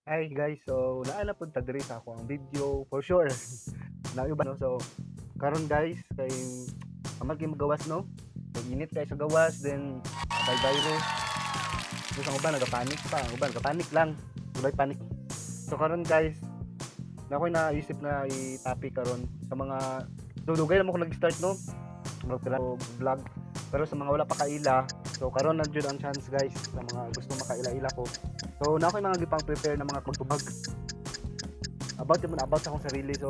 Hi guys, so naa na pud ta diri sa ako ang video for sure. Na iba, no? So karon guys, kay amal kay magawas, no? Kay init kay sa gawas, then kay virus. So ang uban nagapanic pa, ang uban nagapanic lang. Walay panic. So karon guys, na ako'y naisip na i-topic karon sa mga, so dugay na mo ko nag-start, no? Mag vlog. Pero sa mga wala pa kaila, so karon na jud ang chance guys, sa mga gusto makaila-ila ko. So na ako'y mga gipang prepare na mga pagtubag about yun, about sa akong sarili. So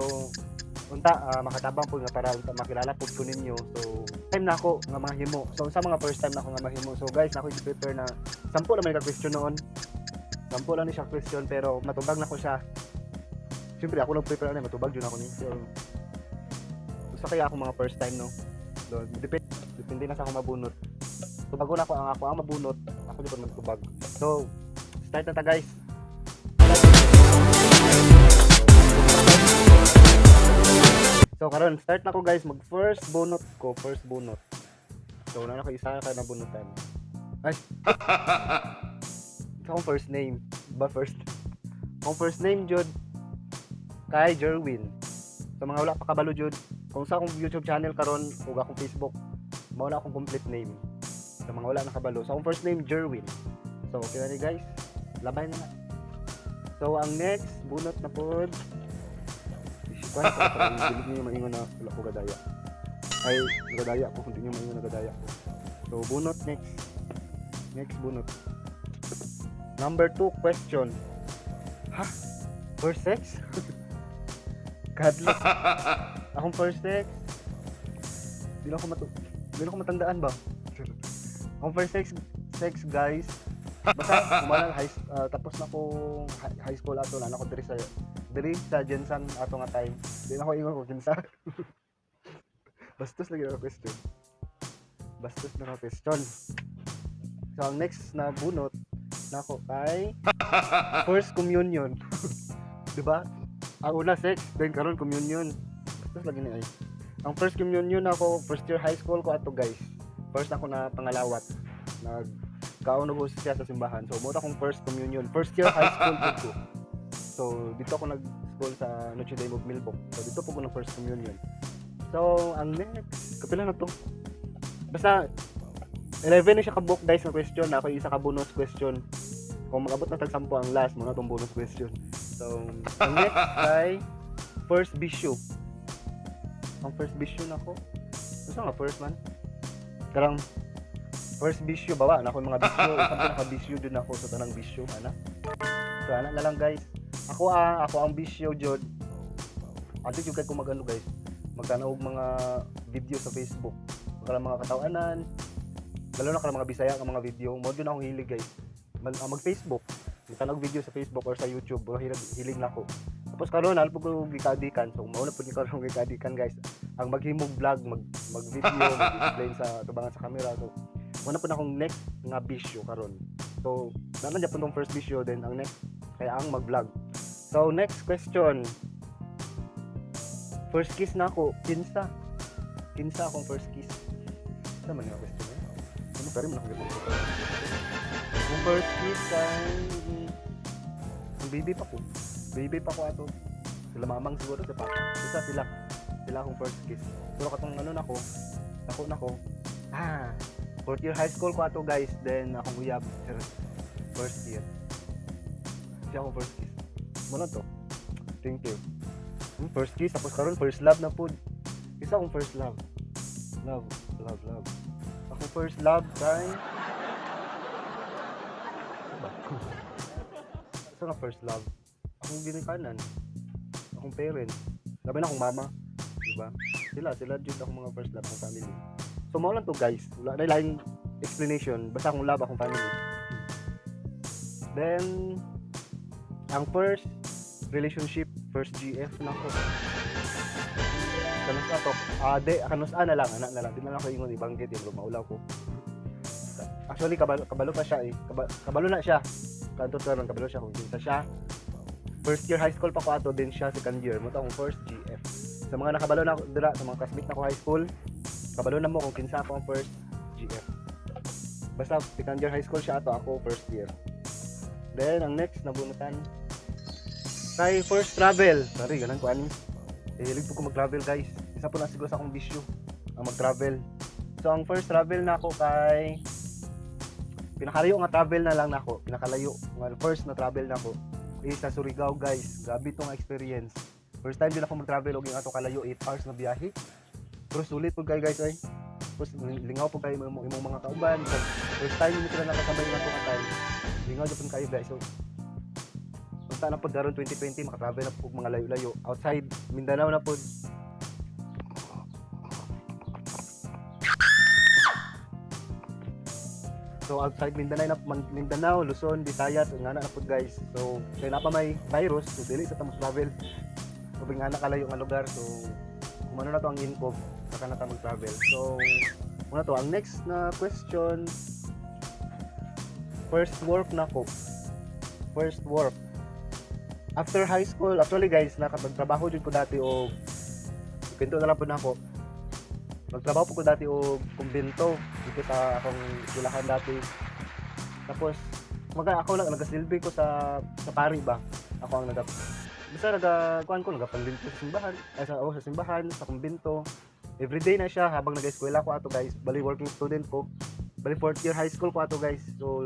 unta makatabang po nga para unta makilala po ko ninyo. So time na ako nga mga himo. So sa mga first time na ako nga mahimo. So guys, na ako i-prepare na 10 lang may ka question noon. 10 lang ni siya question, pero matubag na ko siya. Siyempre ako nag-prepare na matubag jud ako ni. So usa kaya ako mga first time, no? So, depende na sa akong mabunot. So bago na ako ang ako ang mabunot, ako di pa magtubag. So start na ta guys. So karon start na ko guys, mag first bunot ko, first bunot. So una na ko isa ka na bunutan. Ay. Sa akong first name, ba first? Akong first name jud kay Jerwin. Sa mga wala pa kabalo jud, kung sa akong YouTube channel karon ug akong Facebook, mao na akong complete name. Sa mga wala nakabalo. So akong first name Jerwin. So okay na ni guys. Labay na na. So ang next bunot na pod. Isikuan ko para dili niyo maingon na wala ko gadaya. Ay, gadaya ko kung di niyo maingon na gadaya ko. So bunot next. Next bunot. Number 2 question. Ha? First sex? Kadlok. Akong first sex. Di na ako matandaan ba? Akong first sex sex guys. Basta kumana high tapos na ko high school ato na ako diri sa GenSan ato nga time. Di na ako ingon kung kinsa. Bastos lagi na question. Bastos na question. So ang next na bunot nako kay first communion. Di ba? Ang una sex, then karon communion. Bastos lagi ni ay. Ang first communion ako, first year high school ko ato guys. First ako na pangalawat. Nag kaon ko siya sa simbahan. So mo akong first communion. First year high school pud ko. So dito ako nag-school sa Notre Dame of Milbok. So dito po ko nag first communion. So ang next, kapila na to? Basta 11 na siya kabook guys na question na ako isa ka bonus question. Kung mag-abot na tag 10 ang last mo na tong bonus question. So ang next kay first bisyo. Ang first bisyo nako. Basta nga first man. Karang first bisyo bawa na ako yung mga bisyo, isang pinaka bisyo dun ako sa tanang bisyo ana. So ana na lang guys. Ako ang bisyo jud. Ato jud kay ko magano guys. Magtanaw og mga video sa Facebook. Mga mga katawanan. Lalo na kanang mga Bisaya nga mga video, mo jud akong hilig guys. Mag Facebook. Magtanaw og video sa Facebook or sa YouTube, mo hilig, hilig na ako. Tapos karon nalpo ko gikadikan. So mao na pud ni karon gikadikan guys. Ang maghimog vlog, mag video, mag-explain sa tubangan sa camera. So mao na pud akong next nga bisyo karon. So naa na pud tong first bisyo, then ang next kay ang mag-vlog. So next question. First kiss na ako, kinsa? Kinsa akong first kiss? Sa man nga question eh? Ano pero man ako gipang. Akong first kiss kay ang baby pa ko. Baby pa ko ato. Sila mamang siguro sa papa. Basta sila. Sila akong first kiss. Pero katong ano nako, ako nako. Fourth year high school ko ato guys, then akong uyab first year. Siya akong first kiss. Muna to. Thank you. First kiss, tapos karon first love na pud. Isa akong first love. Love, love, love. Ako first love kay ano ba? Isa nga first love. Akong ginikanan. Akong parents. Labi na akong mama. Diba? Sila jud akong mga first love, akong family. So mao lang to guys. Wala na laing explanation. Basta akong love akong family. Then ang first relationship, first GF na ko. Kanus ato? Ah, di, kanus na lang, anak na lang. Di na lang ako ingon ibanggit yung maulaw ko. Actually, kabalo pa siya eh. Kabalo na siya. Kanto karon kabalo siya kung kinsa siya. First year high school pa ko ato, din siya second year. Mo akong first GF. Sa mga nakabalo na ako dira, sa mga classmate na ko high school, kabalo na mo kung kinsa ako ang first GF. Basta second year high school siya ato, ako first year. Then ang next na bunutan. Kay first travel. Sorry, ganan ko ani. Eh, hilig po ko mag-travel, guys. Isa po na siguro sa akong bisyo ang mag-travel. So ang first travel nako kay pinakalayo nga travel na lang nako, pinakalayo nga first na travel nako is sa Surigao, guys. Grabe tong experience. First time din ako mag-travel og yung ato kalayo, 8 hours na biyahe. Pero sulit pud kay, guys, ay. Tapos lingaw po kayo imong, imong mga kauban. So, first time mo sila nakasabay nga ka time. Lingaw jud kayo, guys. So unta na pod karon 2020 makatravel na po og mga layo-layo outside Mindanao na pod. So outside Mindanao na, Mindanao, Luzon, Visayas, nga na pod, guys. So kay na pa may virus, so dili sa ta travel. So nga na kalayo nga lugar, so kumano na to ang income saka na ta mag-travel. So muna to ang next na question, first work nako. First work after high school, actually, guys, nakapagtrabaho jud ko dati og kwento na lang po nako. Magtrabaho po ko dati og kumbento dito sa akong eskwelahan dati. Tapos maga ako lang nagasilbi ko sa pari ba. Ako ang naga basta naga kuan ko nagapanlimpyo sa simbahan, ay sa, oh, sa simbahan, sa kumbento. Everyday na siya habang nag-eskwela ko ato, guys. Bali working student ko. Bali fourth year high school ko ato, guys. So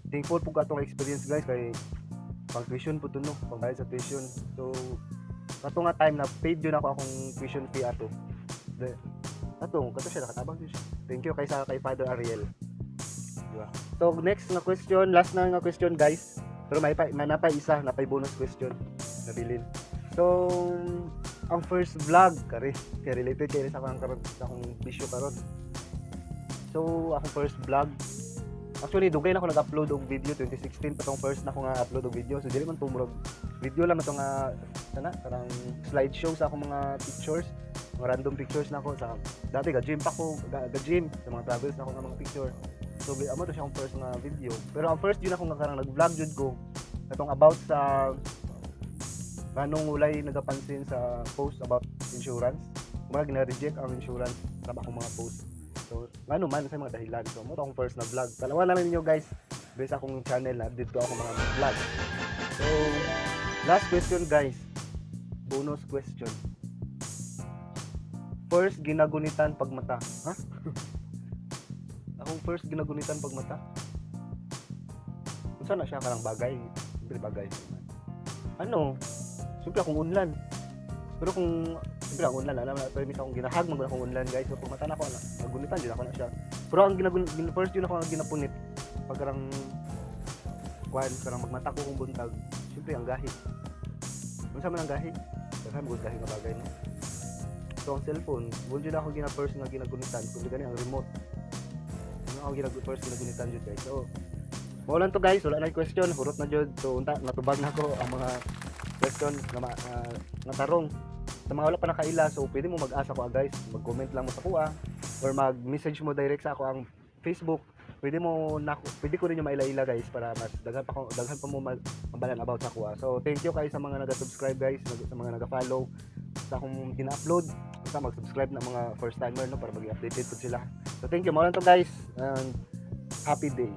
thankful po ko atong experience, guys, kay pang tuition po to, no, pang sa tuition. So kato nga time na paid yun ako akong tuition fee ato. Ato, kato siya nakatabang siya. Thank you kay sa kay Father Ariel. Di ba? So next na question, last na nga question, guys. Pero may pa may napay isa, napay bonus question nabilin. So ang first vlog kare, kay related kay sa akong karon, sa akong bisyo karon. So akong first vlog, actually dugay na ako nag-upload og video, 2016 pa tong first na ako nga upload og video. So dili man to murag video lang to nga sana parang slideshow sa akong mga pictures, mga random pictures na ako sa dati ga gym pa ko, ga gym sa mga travels na ako nga mga picture. So amo to siya akong first nga video. Pero ang first yun ako nga karang nag-vlog jud ko katong about sa nganong walay nagapansin sa post about insurance. Kumbaga gina-reject ang insurance sa akong mga post. So ngano man sa mga dahilan. So mo to akong first na vlog. Tanawa na lang ninyo, guys, based akong channel na dito ako mga vlog. So last question, guys. Bonus question. First ginagunitan pagmata. Ha? Akong first ginagunitan pagmata? Unsa na siya karang bagay? Siyempre bagay. Ano? Siyempre akong unlan. Pero kung siyempre ang unlan, alam na, pero akong ginahag man akong unlan, guys. So pag mata na ako, na, nagunitan din ako na siya. Pero ang first yun ako ang ginapunit. Pag karang kuan, karang magmata ko kung buntag, siyempre ang gahi. Unsa man ang gahi? Daghan mo gahi nga bagay, no. So ang cellphone, wala jud ako gina first nga ginagunitan, kundi gani ang remote. Ano ako first ginagunitan jud, guys. So mao lang to, guys, wala na question, hurot na jud. So unta natubag na ko ang mga question nga nga tarong. Sa mga wala pa nakaila, so pwede mo mag-asa ko, guys, mag-comment lang mo sa kuha or mag-message mo direct sa ako ang Facebook. Pwede mo na, pwede ko rin yung maila-ila, guys, para mas daghan pa mo mabalan about sa kuha. So thank you kayo sa mga naga-subscribe, guys, sa mga naga-follow sa akong gina-upload. Basta mag-subscribe na mga first timer, no, para maging updated po sila. So thank you, mao lang to, guys, and happy day.